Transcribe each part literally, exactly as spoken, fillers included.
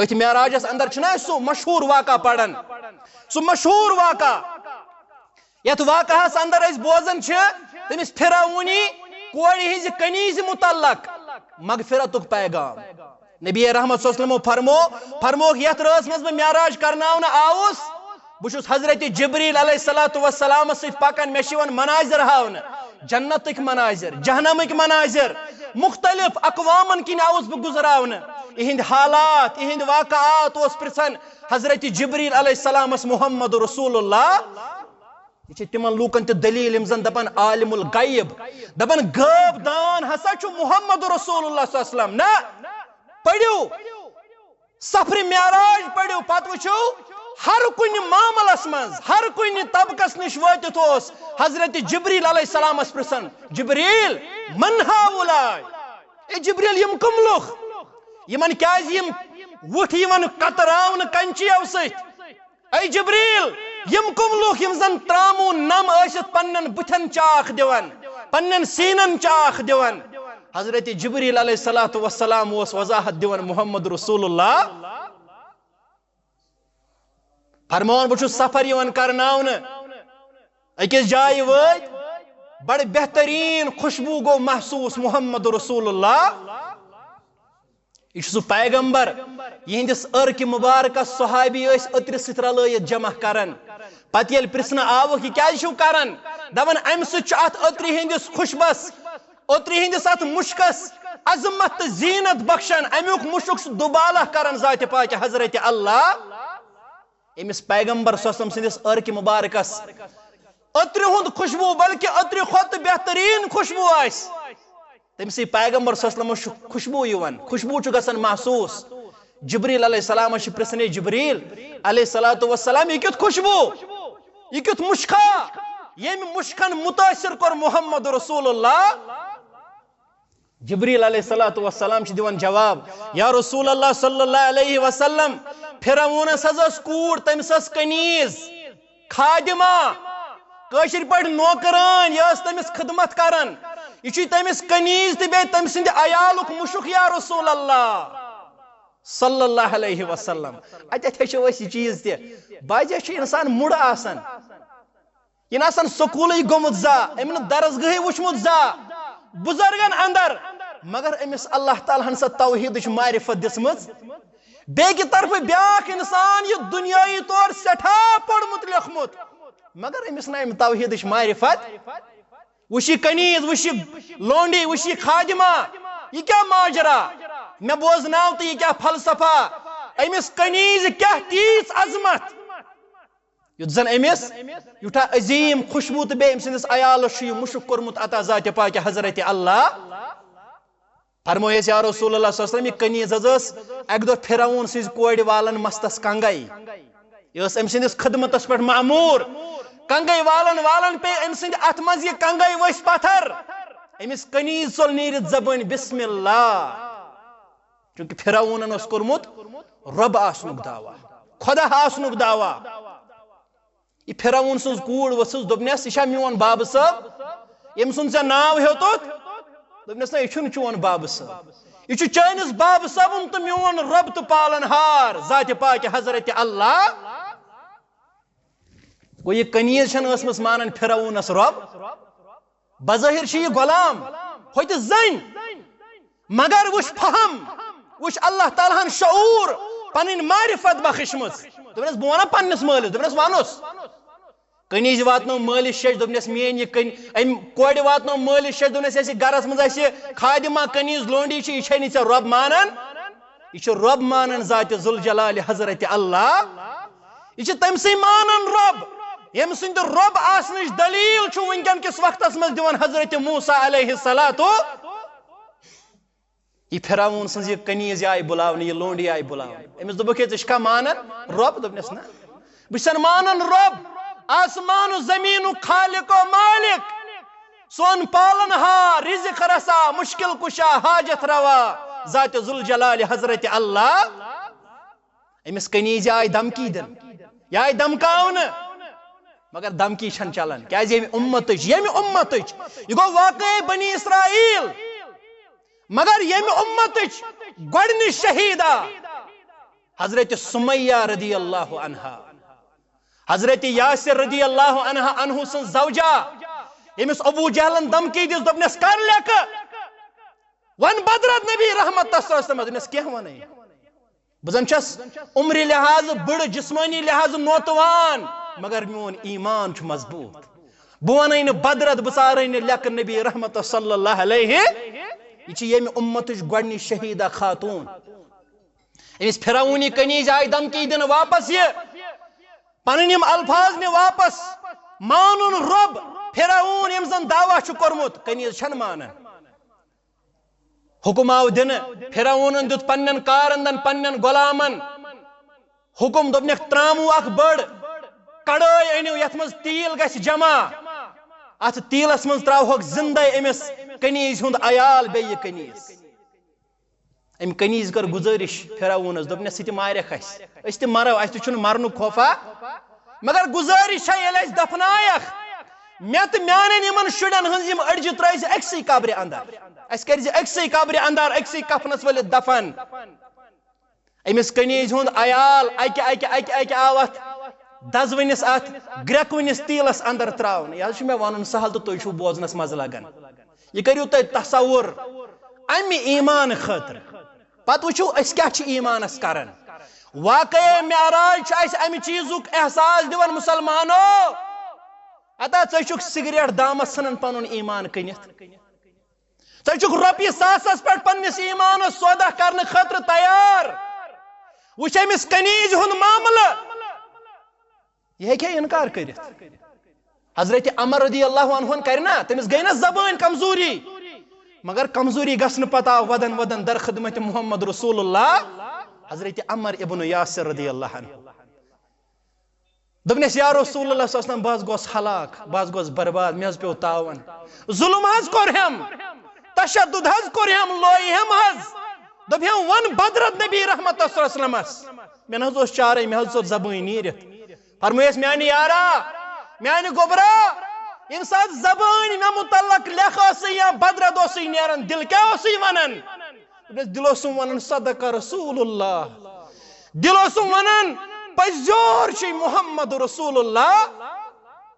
أتھۍ معراجس اندر چھُنہ أسۍ سُہ مشہوٗر واقعہ پران، سُہ مشہوٗر واقعہ یتھ واقعس اندر أسۍ بوزان چھِ تٔمِس فرعونی کورِ ہٕنٛزِ کنیزِ متعلق مغفرتُک پیغام۔ نبی رحمت صلی اللہ علیہ وسلمو فرمو فرمووُکھ، یتھ رٲژ منٛز بہٕ معراج کرناونہٕ آوُس، بہٕ چھُس حضرت جبریل علیہ الصلوۃ والسلامس سۭتۍ پکان، مےٚ چھِ یِوان مناظر ہاونہٕ، جنتٕکۍ مناظر، جہنمٕکۍ مناظر، مختلف اقوامن کِنۍ آوُس بہٕ گُزراونہٕ، یِہنٛدۍ حالات، یِہنٛدۍ واقعات اوس پرژھان حضرت جبریل علیہ السلامس محمد رسول اللہ۔ یہِ چھِ تِمن لوٗکن تہِ دٔلیٖل یِم زن دپان عالم الغیب، دپان غٲب دان ہسا چھُ محمد رسول اللہ صلی اللہ علیہ وسلم۔ نہ، پٔرِو سفرِ معراج پٔرِو، پتہٕ وٕچھِو ہر کُنہِ معاملس منٛز، ہر کُنہِ طبقس نِش وٲتِتھ اوس حضرت جبریل علیہ السلامس پرژھان، جبریل، من ہؤلاء؟ اے جبریل، یِم کٕم لُکھ؟ یِمن کیازِ یِم وُٹھ یِوان کتراونہٕ کنچیو سۭتۍ؟ اے جبریل، یِم کٕم لُکھ یِم زن تراموٗ نم ٲسِتھ پننٮ۪ن بُتھٮ۪ن چاکھ دِوان، پننٮ۪ن سیٖنن چاکھ دِوان؟ حضرت جبریل علیہ الصلوۃ والسلام اوس وضاحت دِوان محمد رسول اللہ۔ فرماوان، بہٕ چھُس سفر یِوان کرناونہٕ، أکِس جایہِ وٲتۍ، بڑٕ بہتریٖن خوشبوٗ گوٚو محسوٗس محمد رسول اللہ۔ یہِ چھُ سُہ پیغمبر، یِہنٛدِس عرقِ مبارکس صحابی ٲسۍ عطرِ سۭتۍ رلٲیِتھ جمع کران۔ پتہٕ ییٚلہِ پرژھنہٕ آوُکھ، یہِ کیازِ چھِو کران؟ دپان، امہِ سۭتۍ چھُ اتھ عطرِ ہٕنٛدِس خوشبس، عطرِ ہٕنٛدِس اتھ مُشکس عظمت تہٕ زیٖنت بخشان، امیُک مُشک چھُ دُبالہ کران ذاتِ پاکہِ حضرت اللہ۔ أمِس پیغمبر صلی اللہ علیہ وسلم سٕنٛدِس عرقِ مبارکس عطرِ ہُنٛد خوشبوٗ، بلکہِ عطرِ کھۄتہٕ بہتریٖن خوشبوٗ آسہِ۔ تٔمۍ سٕے پیغمبر صلی اللہ علیہ وسلمس چھُ خوشبوٗ یِوان، خوشبوٗ چھُ گژھان محسوٗس۔ جبریل علیہ السلامس چھِ پرژھان، "اے جبریل علیہ الصلوۃ والسلام، یہِ کیُتھ خوشبوٗ؟ یہِ کیُتھ مُشکھا؟ ییٚمہِ مُشکھن مُتٲثر کوٚر محمد رسول اللہ؟" جبریل علیہ الصلوۃ والسلام چھِ دِوان جواب، یا رسول اللہ صلی اللہ علیہ وسلم، فرعونس حظ ٲس کوٗر، تٔمِس ٲس کنیز، خادمہ، کٲشِر پٲٹھۍ نوکرٲنۍ، یہِ ٲس تٔمِس خدمت کران۔ یہِ چھُے تٔمِس کنیز تہٕ بیٚیہِ تٔمۍ سٕنٛدِ عیالُک مُشُک، یا رسول اللہ صلی اللہ علیہ وسلم۔ اتٮ۪تھ ہیٚچھو أسۍ یہِ چیٖز تہِ، بعضے چھُ انسان مُڑٕ آسان، یہِ نہٕ آسان سکوٗلٕے گوٚمُت زا، أمۍ نہٕ درسگاہٕے وٕچھمُت زا۔ بُزرگن اندر، مگر أمِس اللہ تعالیٰ ہن سۄ توحیٖدٕچ معرفت دِژمٕژ۔ بیٚکہِ طرفہٕ بیٛاکھ انسان، یہِ دُنیٲیی طور سٮ۪ٹھاہ پوٚرمُت لیوٚکھمُت، مگر أمِس نہٕ أمۍ توحیٖدٕچ معرفت۔ وٕچھ یہِ کنیز، وٕچھ یہِ لونڈی، وٕچھ یہِ خادمہ، یہِ کیٛاہ ماجرا؟ مےٚ بوزناو تہٕ یہِ کیٛاہ فلسفہ؟ أمِس کنیز کیٛاہ تیٖژ عظمت، یُتھ زن أمِس یوٗتاہ عظیٖم خوشبوٗ تہٕ بیٚیہِ أمۍ سٕنٛدِس عیالس چھُ یہِ مُشُک کوٚرمُت عطا ذاتِ پاکہِ حضرت اللہ۔ فرمٲیس، یا رسول اللہ صلی اللہ علیہ وسلم، یہِ کنیز حظ ٲس اکہِ دۄہ فرعون سٕنٛزِ کورِ والان مستس کنگے۔ یہِ ٲس أمۍ سٕنٛدِس خدمتس پٮ۪ٹھ معموٗر۔ کنگے والان والان پیٚیہِ أمۍ سٕنٛدِ اتھٕ منٛز یہِ کنگے ؤسۍ پتھر۔ أمِس کنیز ژوٚل نیٖرِتھ زبٲنۍ، بسم اللہ۔ چونکہ فرعونن اوس کوٚرمُت رۄب آسنُک دعویٰ، خۄدا آسنُک دعویٰ۔ یہِ فرعون سٕنٛز کوٗر ؤژھٕس، دوٚپنس، "یہِ چھا میون بابہٕ صٲب، ییٚمۍ سُنٛد ژےٚ ناو ہیوٚتُتھ؟" دوٚپنس، "نہ، یہِ چھُنہٕ چون بابہٕ صٲب، یہِ چھُ چٲنِس بابہٕ صٲبُن تہٕ میون رۄب تہٕ پالن ہار ذاتِ پاکہِ حضرت اللہ۔" گوٚو، یہِ کنیز چھنہٕ ٲسمٕژ مانان فرعونس رۄب۔ بظٲہر چھِ یہِ غلام، ہوٚتہِ زٔنۍ، مگر وٕچھ فہم، وٕچھ اللہ تعالیٰ ہن شعوٗر، پنٕنۍ معرفت بخشمٕژ۔ دوٚپنس، بہٕ ونہٕ پننِس مٲلِس، دوٚپنس، ونُس۔ کنیزِ واتنٲو مٲلِس شیٚچھ، دوٚپنس، میٲنۍ یہِ کن-، أمۍ کورِ واتنٲو مٲلِس شیٚچھ، دوٚپنس، یۄس یہِ گرس منٛز اسہِ خادمہ کنیز لونڈی چھِ، یہِ چھے نہٕ ژےٚ رۄب مانان، یہِ چھُ رۄب مانان ذاتِ ذوالجلال حضرت اللہ۔ یہِ چھِ تٔمۍ سٕے مانان رۄب، ییٚمۍ سٕنٛدِ رۄب آسنٕچ دلیٖل چھُ وٕنکیٚن کِس وقتس منٛز دِوان حضرت موسیٰ علیہ الصلوۃ۔ یہِ فرعون سٕنٛز یہِ کنیز آیہِ بُلاونہٕ، یہِ لونڈی آیہِ بُلاونہٕ۔ أمِس دوٚپُکھ، "ہے، ژٕ چھکھا مانان رۄب؟" دوٚپنس، "نہ، بہٕ چھُسن مانان رۄب، آسمان و زمیٖنُک خالق و مالک، سون پالن ہار، رزق رسا، مشکل کشا، حاجت روا، ذاتِ ذوالجلال حضرت اللہ۔" أمِس کنیزِ آیہِ دھمکی دِنہٕ، یہِ آیہِ دھمکاونہٕ، مگر دھمکی چھنہٕ چلان۔ کیازِ؟ ییٚمہِ اُمتٕچ، ییٚمہِ اُمتٕچ، یہِ گوٚو واقعے بنی اسرائیل، مگر ییٚمہِ اُمتٕچ گۄڈٕنِچ شہیدہ، حضرت سمیہ رضی اللہ عنہا، حضرت یاسر رضی اللہ عنہا عنہ سٕنٛز زوجہ، ییٚمِس ابو جہلن دھمکی دِژ، دوٚپنس، "کر لیکہٕ، ون بدرد نبی رحمت صلی اللہ علیہ وسلم"۔ دوٚپنس، "کینٛہہ ونے، بہٕ زن چھس عمرِ لحاظ بٕڑٕ، جسمٲنی لحاظ نوتوان، مگر میون ایمان چھُ مضبوط۔ بہٕ ونے نہٕ بدرد، بہٕ ژارے نہٕ لیکہٕ نبی رحمت صلی اللہ علیہ۔" یہِ چھِ ییٚمہِ اُمتٕچ گۄڈٕنِچ شہیدہ خاتون۔ أمِس فرعونی کنیز آیہِ دھمکی دِنہٕ واپس، یہِ پنٕنۍ یِم الفاظ نہِ واپس، مانُن رۄب فرعون ییٚمۍ زن دعویٰ چھُ کوٚرمُت، کنیز چھنہٕ مانان۔ حکم آو دِنہٕ، فرعونن دیُت پننٮ۪ن کارندن، پننٮ۪ن غلامن حکم، دوٚپنکھ، "ترٛاموٗ اکھ بٔڑ کڑٲے أنِو، یتھ منٛز تیٖل گژھِ جمع۔ اتھ تیٖلس منٛز ترٛاوہوکھ زندے أمِس کنیز ہُنٛد عیال بیٚیہِ کنیز۔" أمۍ کنیز کٔر گُزٲرِش فرعونس، دوٚپنس، "ژٕ تہِ مارکھ اسہِ، أسۍ تہِ مرو، اسہِ تہِ چھُنہٕ مرنُک خوفا، مگر گُزٲرِش چھےٚ، ییٚلہِ اسہِ دفنایکھ، مےٚ تہٕ میانٮ۪ن یِمن شُرٮ۪ن ہٕنٛز یِم أڈجہِ ترٲوۍ زِ أکسٕے قبرِ اندر، اسہِ کٔرۍ زِ أکسٕے قبرِ اندر، أکسٕے کفنس ؤلِتھ دفن۔" أمِس کنیز ہُنٛد عیال اکہِ اکہِ اکہِ اکہِ آو اتھ دزوٕنِس، اتھ گرٛٮ۪کوٕنِس تیٖلس اندر ترٛاونہٕ۔ یہِ حظ چھُ مےٚ ونُن سہل تہٕ تُہۍ چھِو بوزنس مزٕ لگان۔ یہِ کٔرِو تُہۍ تصور امہِ ایمان خٲطرٕ۔ پتہٕ وٕچھِو أسۍ کیٛاہ چھِ ایمانس کران۔ واقعے معراج چھُ اسہِ امہِ چیٖزُک احساس دِوان، مسلمانو۔ اتا ژٕ چھُکھ سگریٹ دامس ژھٕنان پنُن ایمان کٕنِتھ۔ ژٕ چھُکھ رۄپیہِ ساسس پٮ۪ٹھ پننِس ایمانس سودا کرنہٕ خٲطرٕ تیار۔ وٕچھ أمِس کنیز ہُنٛد معاملہٕ۔ یہِ ہیٚکہِ ہے انکار کٔرِتھ۔ حضرت عمر رضی اللہ عنہن کرِ نا، تٔمِس گٔے نا زبٲنۍ کمزوری، مگر کمزوری گژھنہٕ پتہٕ آو ودن ودن در خدمت محمد رسول اللہ حضرت عمر ابن یاسر رضی اللہ عنہ۔ دوٚپنس، "یا رسول اللہ صلی اللہ علیہ وسلم، بہٕ حظ گوس ہلاک، بہٕ حظ گوس برباد، مےٚ حظ پیوٚو تاوان، ظلم حظ کوٚر ہٮ۪م، تشدد حظ کوٚر ہٮ۪م، لویہِ ہٮ۪م حظ۔" دوٚپ ہٮ۪م، "وَن بدرد نبی رحمت صلی اللہ علیہ وسلمس، مےٚ نہ حظ اوس چارے، مےٚ حظ ژوٚل زبٲنۍ نیٖرِتھ۔" فرمٲیس، "میانہِ یارا، میانہِ گوٚبرا، ییٚمہِ ساتہٕ زبٲنۍ مےٚ متعلق لیکھ ٲسٕے یا بدرد اوسٕے نیران، دِل کیٛاہ اوسٕے ونان؟" دوٚپنس، دِل اوسُم ونان، "صدق رسول اللہ۔" دِل اوسُم ونان، "پزیور چھُے محمد رسول اللہ۔"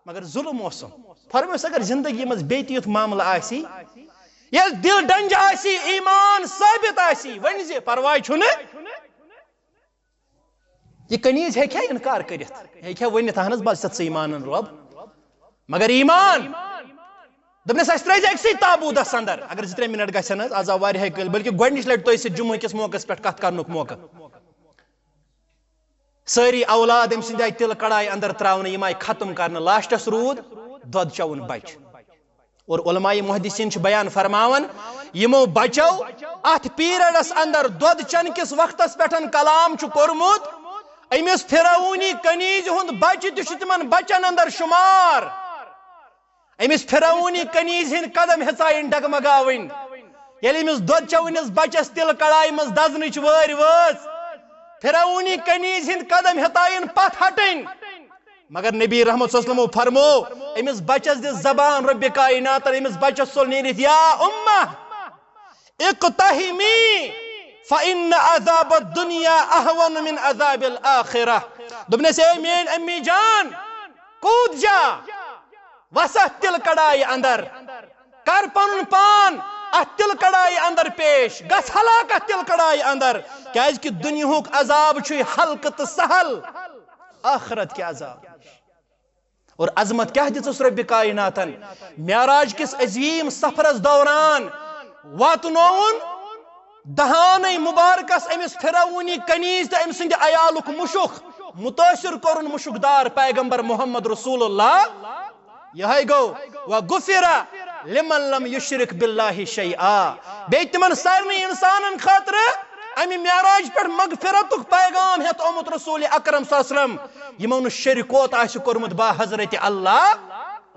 مگر ظلم اوسُم۔ فرمٲیس، اگر زندگی منٛز بیٚیہِ تہِ یُتھ معاملہٕ آسی، ییٚلہِ دِل ڈنجہِ آسی، ایمان ثٲبت آسی، ؤنۍ زِ پرواے چھُنہٕ۔ یہِ کنیز ہیٚکہِ ہا انکار کٔرِتھ، ہیٚکہِ ہا ؤنِتھ، "اہن حظ، بس ژٕ ایمانن رۄب۔" مگر ایمان۔ دوٚپنس، "اسہِ ترٲے زِ أکسٕے تابوٗتس اندر۔" اگر زٕ ترٛےٚ منٹ گژھن حظ، از آو واریاہے کٲلۍ، بلکہِ گۄڈنِچ لٹہِ تۄہہِ سۭتۍ جمعہ کِس موقعس پٮ۪ٹھ کتھ کرنُک موقعہٕ۔ سٲری اولاد أمۍ سٕنٛدِ آیہِ تِلہٕ کڑایہِ اندر تراونہٕ، یِم آیہِ ختم کرنہٕ۔ لاسٹس روٗد دۄد چٮ۪وُن بچہِ۔ اور علماء محدثین چھِ بیان فرماوان، یِمو بچو اتھ پیریڈس اندر دۄد چٮ۪نہٕ کِس وقتس پٮ۪ٹھ کلام چھُ کوٚرمُت، أمِس فرعونی کنیز ہُنٛد بچہِ تہِ چھُ تِمن بچن اندر شمار۔ أمِس فرعونی کنیز ہٕنٛدۍ قدم ہیژایَن ڈگمگاوٕنۍ۔ ییٚلہِ أمِس دۄد چٮ۪وٕنِس بچس تِلہٕ کڑایہِ منٛز دزنٕچ وٲرۍ وٲژ، فرعونی کنیز ہٕنٛدۍ قدم ہیژایَن پتھ ہٹٕنۍ۔ مگر نبی رحمت صلی اللہ علیہ وسلمو فرمو، أمِس بچس دِژ زبان رب کائناتن، أمِس بچس ژوٚل نیٖرِتھ، "یا امہ، اقتحمی، فإن عذاب الدنیا اہون من عذاب الآخرہ۔" دوٚپنس، "اے میٲنۍ امی جان، کوٗد جا، وس اتھ تِلہٕ کڑایہِ اندر، کر پنُن پان اتھ تِلہٕ کڑایہِ اندر پیش، گژھ ہلاک اتھ تِلہٕ کڑایہِ اندر، کیازِ کہِ دُنیہُک عذاب چھُے ہلکہٕ تہٕ سہل، آخرت کہِ عذاب۔" اور عظمت کیٛاہ دِژٕس رۄبِ کائناتن؟ معراج کِس عظیٖم سفرس دوران واتنووُن دہانٕے مبارکس أمِس فرعونی کنیز تہٕ أمۍ سٕنٛدِ عیالُک مُشُک، مُتٲثِر کوٚرُن مُشُک دار پیغمبر محمد رسول اللہ۔ یِہوٚے گوٚو، "وغفر لمن لم یشرک باللہ شیئا۔" بیٚیہِ تِمن سارنٕے انسانن خٲطرٕ امہِ معراج پٮ۪ٹھ مغفرتُک پیغام ہٮ۪تھ آمُت رسول اکرم صلی اللہ علیہ وسلم، یِمو نہٕ شرکوت آسہِ کوٚرمُت با حضرت اللہ۔